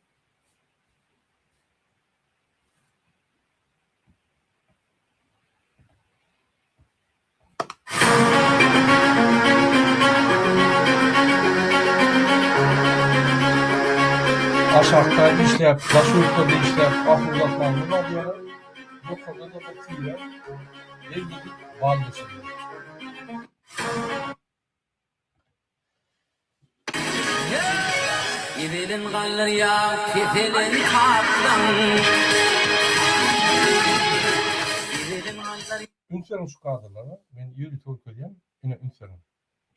Aşakda işläp, daş ýurtlarda işläp, ahuzatlandy bar diýýärler. Ýokarda-da bir tire el gidip bal geçirýär. Ezelin galdyrýar keselen tatlaň. Ezelin galdyrýar. Üns beriň şu kadrlara, men ýörite görkezýän, ine üns beriň.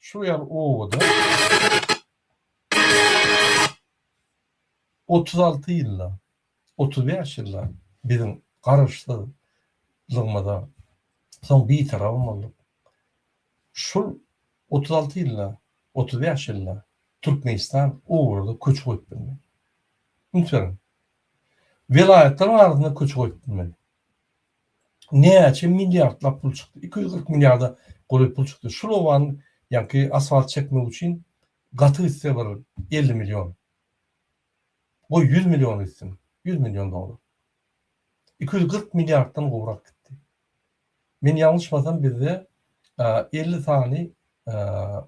Şu ýaly obada. 36 ýylda, 35 ýylda biziň garaşsyzlygymyza soň bitarabam bolduk. Şul 36 ýylda, 35 ýylda Türkmenistan obalarda köçe goýup bilmedi. Üns beriň. Welaýatlaryň arasynda köçe goýup bilmedi. Näçe milliardlap pul çykdy. 240 milliarda golaý pul çykdy. Şul obany ýaňky asfalt çekmek üçin gaty gitse bir 50 million. Goý 100 million gitsin. 100 million dollar. 240 milliarddan gowrak gitdi. Men ýalňyşmasam bizde 50 sany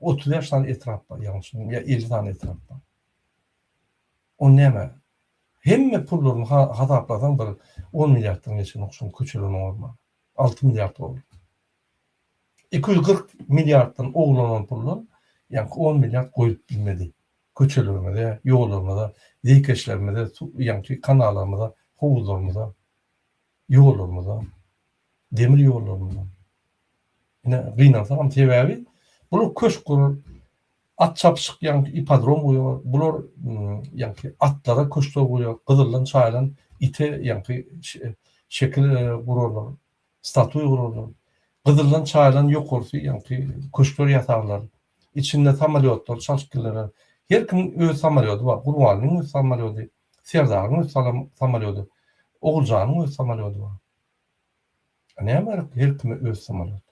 35 sany etrap bar ýalňyşmasam ýa 50 sany etrap bar. O näme? Hemme pullaryny hasaplasaň bir on milliarddan geçenok şoň köçelerini oňarmaga. Alty milliard dollar. 240 milliarddan ogurlanan puldan ýaňky on milliard goýup bilmedi. Köçelerimize, ýollarymyza, zeýkeşlerimize, ýaňky kanallarymyza, howuzlarymyza, ýollarymyza, demir ýollarymyza. Ine gynansagam sebäbi bular köşk gurar, at çapyşyk ýaňky ipodrom gurar, bular ýaňky atlara köşkler gurar, gyzyldan çaýylan ite ýaňky şekil gurarlar, statuý gurarlar. Gyzyldan çaýylan ýokarsy ýaňky köşkler ýasarlar. Içinde samolýotlar çalşyp giderler. Her kimiň öz samolýody bar. Gurbanlyň öz samolýody, Serdaryň öz samolýody, Oguljanyň öz samolýody bar. Näme gerek her kime öz samolýot.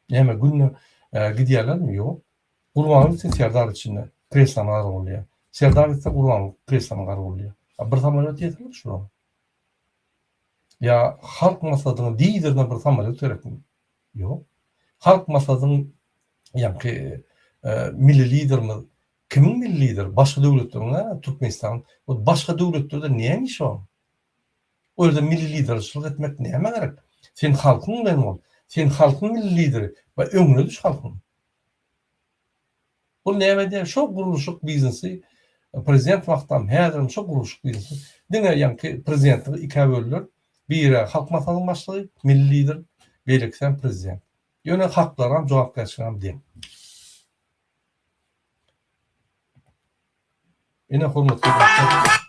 Näme günde gidýärlermi? Ýok. Gurbanguly gitse Serdar içinde kreslony gargulýar. Serdar gitse Gurbanguly kreslony gargulýar. Bir samolýot ýeterlik şulara. Ýa halk maslahatynyň liderine bir samolýot gerekmi? Ýok. Halk maslahatynyň ýaňky milli liderimiz kimiň milli lideri? Başga döwletleriň däl, Türkmenistanyň. Başga döwletlerde näme işi bar? O ýerde milli liderçilik etmek nämä gerek? Sen halkyň bilen bol. Sen halkyň milli lideri we öňüne düş halkyň. Bul näme edýär? Şo gurluşyk biznesi prezident wagtam, häzirem şo gurluşyk biznesi. Diňe ýaňky prezidentligi ikä böldüler. Biri Halk Maslahatynyň başlygy, milli lider, beýlekisem prezident. Ýöne haklaram, jogapkärçiligem deň. Ine hormatly dostlar.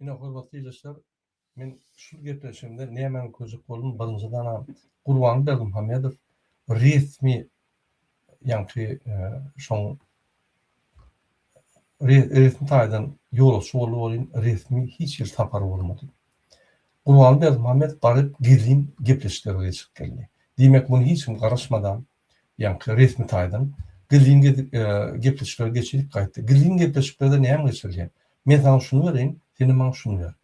Ine hormatly ildeşler, men şul gepleşigimde nämäni görkezjek boldum, birinjidanam Gurbanguly Berdimuhamedow resmi ýaňky şoň resmi taýdan ýolagçy boldy welin resmi hiç hili sapary bolmady. Gurbanguly Berdimuhamedow baryp gizlin gepleşikler geçirip geldi. Diýmek muny hiç kim garaşmadam ýaňky resmi taýdan gizlin gepleşikler geçirip gaýtdy. Gizlin gepleşiklerde näme geçirilýär? Men saňa şuny bereýin, senem maňa şuny ber.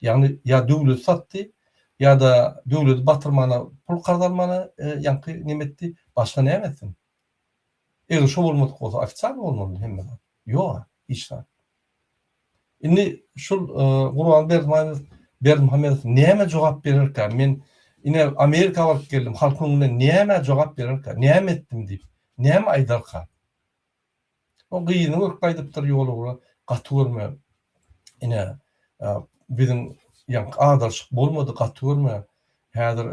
Ýagny ýa döwleti satdy, ýa-da döwleti batyrmana pul karz almana ýaňky neme etdi, başga näme etsin? Eger şo bolmadyk bolsa ofisial bolmalydy hemme zat. Ýog-a, hiç zat. Indi şul Gurban Berdimuhamedow Berdimuhamedow nämä jogap bererkä? Men ine Amerika baryp geldim, halkyň öňünde nämä jogap bererkä? Näme etdim diýip, näme aýdarka? O gyzyny görüp gaýdypdyr ýol ugra, gaty görme. Ine biziň ýaňky agdaryşyk bolmady, gaty görme. Häzir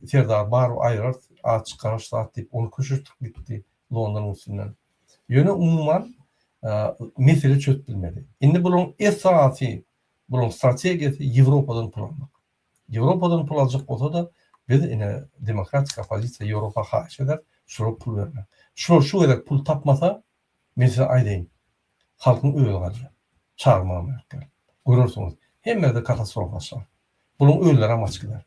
Serdar baryp aýyrarys, at çykararys zat diýip, ony köşeşdirip gitdi Londonyň üstünden. Ýöne umuman mesele çözüp bilmedi. Indi bularyň esasy, bularyň strategiýasy Ýewropadan pul almak. Ýewropadan pul aljak bolsa-da, biz ine demokratik oppozisiýa Ýewropa haýyş eder, şulara pul bermek. Şular şu gezek pul tapmasa, men size aýdaýyn, halkyň özi galýar. Çagyrmagam gerek däl. Görersiňiz, hemme ýerde katastrofa başlar. Bularyň özlerem gaçyp gider.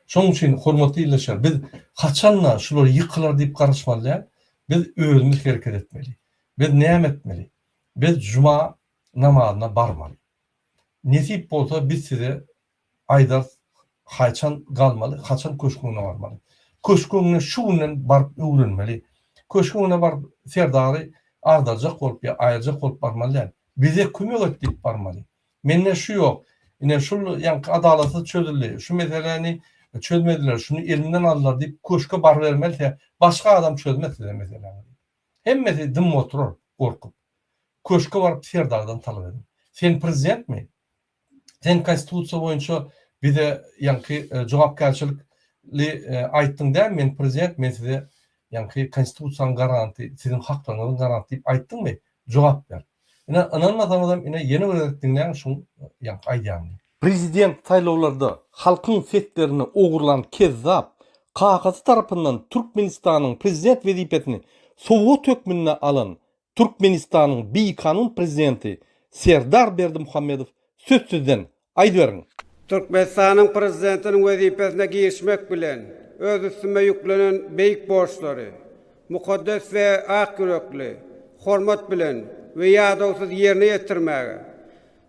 Şonuň üçin, hormatly ildeşler, biz haçan-da şular ýykylar diýip garaşmaly däl, biz özümiz hereket etmeli. Biz näme etmeli? Biz juma namazyna barmaly. Nesip bolsa biz size aýdarys haçan galmaly, haçan köşgüň öňüne barmaly. Köşgüň öňüne şu günden baryp öwrenmeli. Köşgüň öňüne baryp Serdary agdarjak bolup ýa aýyrjak bolup barmaly däl. Bize kömek et diýip barmaly. Mende şu ýok. Ine şul ýaňky adalatsyz çözüldi. Şu meseläni çözmediler, şuny elimden aldylar diýip köşke barybermeli, başga adam çözmez size meseläňizi. Hemmesi dymyp oturar gorkup. Köşke baryp Serdardan talap ediň. Sen prezidentmi? Sen konstitusiýa boýunça bize ýaňky jogapkärçilikli aýtdyň däl men prezident men size ýaňky konstitusiýanyň garanty siziň haklaryňyzyň garanty diýip aýtdyňmy? Jogap ber. Ine ynanmasaňyzam ine ýene bir gezek diňläň şuň ýaňky aýdýanyny. Prezident saýlawlarda halkyň seslerini ogurlan kezzap kakasy tarapyndan Türkmenistanyň prezident wezipesini sowgat hökmünde alan Türkmenistanyň bikanun prezidenti Serdar Berdimuhamedow söz sizden, aýdyberiň! Türkmenistanyň Prezidentiniň wezipesine girişmek bilen, öz üstüme ýüklenen beýik borçlary mukaddes we ak ýürekli, hormat bilen we ýadawsyz ýerine ýetirmäge,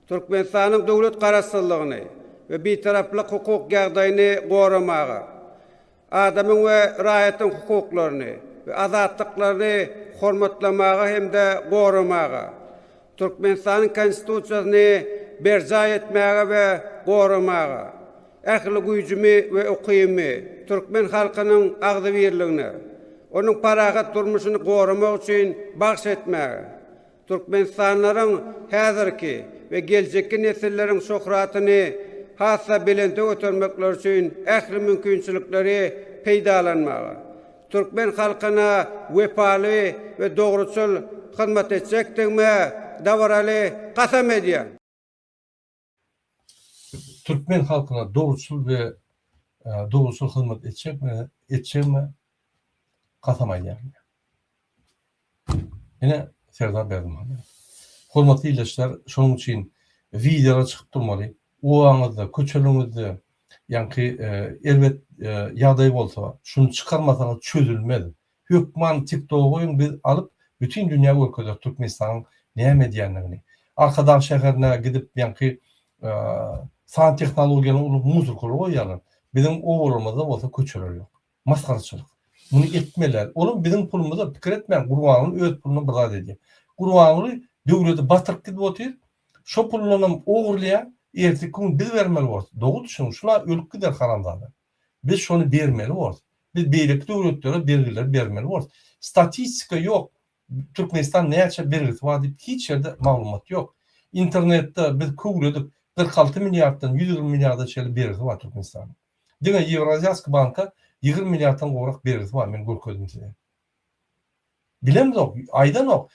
Türkmenistanyň döwlet Garaşsyzlygyny we Bitaraplyk hukuk ýagdaýyny goramaga, Adamyň we raýatyň hukuklaryny we azatlyklaryny hormatlamaga hem-de goramaga, Türkmenistanyň Konstitusiýasyny berjaý etmäge we goramaga, ähli güýjümi we ukybymy türkmen halkynyň agzybirligine, onuň parahat durmuşyny goramak üçin bagyş etmäge, Türkmenistanlylaryň häzirki we geljekki nesilleriň şöhratyny has-da belente götermekleri üçin ähli mümkinçilikleri peýdalanmaga, türkmen halkyna wepaly we dogruçyl hyzmat etjekdigime dabaraly kasam edýän. Türkmen halkyna dogruçyl we dogruçyl hyzmat etjekmi, etjegime kasam aýdýaryn. Ine Serdar Berdimuhamedow. Hormatly ildeşler, şonuň üçin wideolar çykyp durmaly. Obaňyzda, köçeleriňizde ýaňky erbet ýagdaý bolsa, şuny çykarmasaňyz çözülmez. Hökman tiktoga goýuň biz alyp bütin dünýä görkezeris Türkmenistanyň näme edýändigini. Arkadag şäherine gidip ýaňky san tehnologiýany ulanyp muzyrkalar goýýarlar. Biziň obalarymyzda bolsa köçeler ýok. Masgaraçylyk. Muny etmeliler. Olam biziň pulumyza pikir etmäň Gurbanguly öz puluna bir zat edýär. Gurbanguly döwleti batyryp gidip otyr. Şo pulundanam ogurlaýar. Erteki gün biz bermeli borus. Dogry düşüniň şula ölüp gider haramzada. Biz şony bermeli borus. Biz beýleki döwletlere bergileri bermeli borus. Statistika ýok. Türkmenistan näçe bergisi bar diýip hiç ýerde maglumat ýok. Internetde biz köwledik 46 milliarddan 120 milliarda çenli bergisi bar Türkmenistanyň. Diňe Ýewraziýaski banka 20 milliarddan gowrak bergisi bar men görkezdim size. Bilemzok, aýdanok.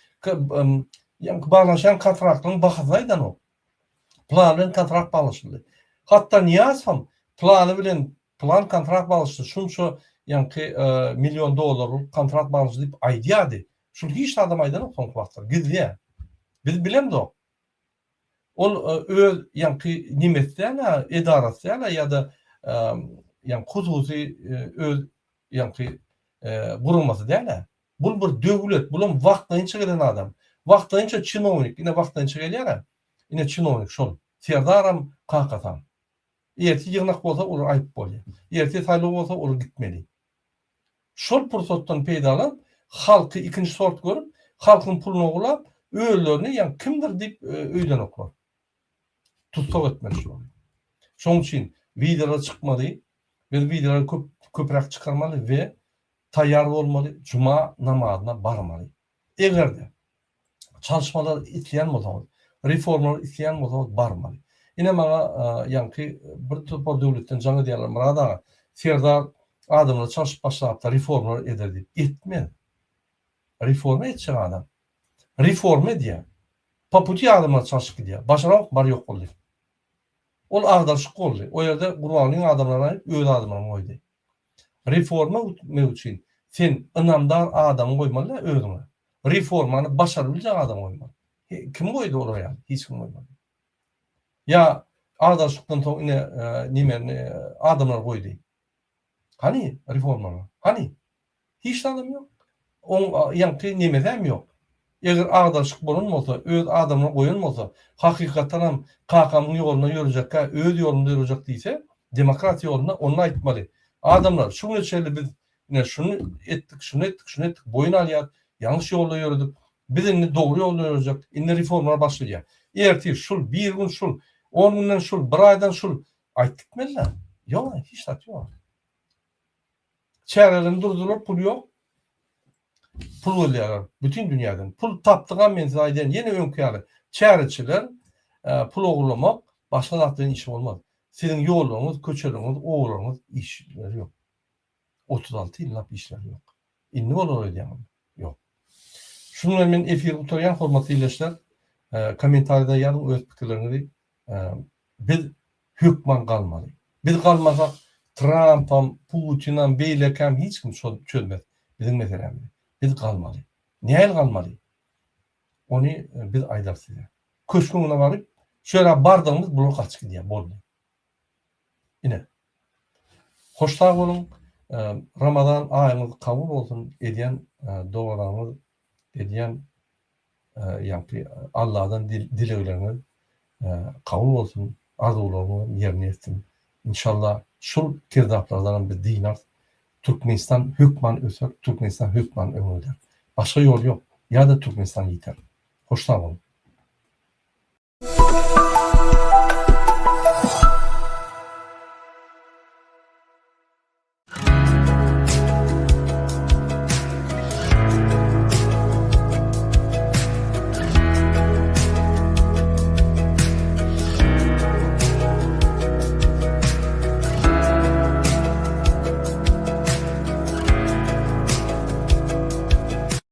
Ýaňky baglanşan kontraktlaryň bahasyny aýdanok. Plan bilen kontrakt baglaşyldy. Hatda Nyýazowam plany bilen plan kontrakt baglaşdy, şunça ýaňky million dollarlyk kontrakt baglaşdy diýip aýdýardy. Şuny hiç zadam aýdanok soňky wagtlar, gizleýär. Biz bilemzok. Ol öz ýaňky nemesi däl-ä, edarasy däl-ä ýa-da ýaňky hususy öz ýaňky guramasy däl-ä. Bul bir döwlet, bulam wagtlaýynça gelen adam. Wagtlaýynça çinownik, ine wagtlaýynça gelýär-ä. Ine çinownik şol. Serdaram, kakasam. Ertir ýygnak bolsa olar aýyp bolýar. Ertir saýlaw bolsa olar gitmeli. Şol pursatdan peýdalanyp, halky ikinji sort görüp, halkyň puluny ogurlap, özlerini ýa kimdir diýip öýdenoklar. Tussag etmeli şulary. Şonuň üçin wideolar çykmaly. Biz wideolary köp köpräk çykarmaly we taýýar bolmaly, juma namazyna barmaly. Eger-de çalyşmalar isleýän bolsaňyz, reformalar isleýän bolsaňyz barmaly. Ine maňa ýaňky bir topar döwletden jaň edýärler, Myrat aga, Serdar adamlary çalşyp başlapdyr, reformalar eder diýip. Etmez. Reforma etjek adam. Reforma edýär. Po puti adamlar çalşyp gidýär. Başaramok bar ýok boldy. Ol agdaryşyk boldy. O ýerde Gurbangulyň adamlaryny aýyp öz adamlaryny goýdy. Reforma etmek üçin sen ynamdar adamy goýmaly däl özüňe. Reformany başaryp biljek adamy goýmaly. Kim goýdy olar ýaly? Hiç kim goýmady. Ýa agdaryşykdan soň ine nemeni adamlar goýdy. Hany reformalar? Hany? Hiç zadam ýok. Oň ýaňky nemesem ýok. Eger agdaryşyk bolan bolsa, öz adamyny goýan bolsa, hakykatdanam kakamyň ýolunda ýörejekkä öz ýolumda ýörejek diýse, demokratiýa ýolunda onda aýtmaly. Adamlar, şu güne çenli biz ine şuny etdik, şuny etdik, şuny etdik, boýun alýas, ýalňyş ýolda ýöredik. Biz indi dogry ýolda ýörejek, indi reformalar başlaýar. Ertir şul, bir gün şul, on günden şul, bir aýdan şul aýtdyk gitmeli-dä. Ýok, hiç zat ýok. Çärelerini durdular, pul ýok. Pul gözleýärler bütin dünýäden. Pul tapdygam men size aýdaýyn, ýene öňki ýaly çäreçiler pul ogurlamak, başga zat bilen işi bolmaz. Siziň ýollaryňyz, köçeleriňiz, obalaryňyz işleri ýok. 36 ýyllap işleri ýok. Indi bolar öýdýäňizmi? Ýok. Şunuň bilen men efiri gutarýan hormatly ildeşler. Kommentariýada ýazyň öz pikirleriňizi. Biz hökman galmaly. Biz galmasak Trampam, Putinam, beýlekäm hiç kim çözmez biziň meselämizi. Biz galmaly. Nähili galmaly? Ony biz aýdarys size. Köşgüň öňüne baryp, şu ýere bardygymyz bular gaçyp gidýär. Boldy. Ine. Hoş sag boluň. Ramazan aýyňyz kabul bolsun. Edýän dogalaryňyz, edýän ýaňky Alladan dilegleriňiz kabul bolsun. Arzuwlaryňyz ýerine ýetsin. Inşallah şul kezzaplardanam biz dynarys. Türkmenistan hökman öser, Türkmenistan hökman öňe gider. Başga ýol ýok. Ýa-da Türkmenistan ýiter. Hoş sag boluň.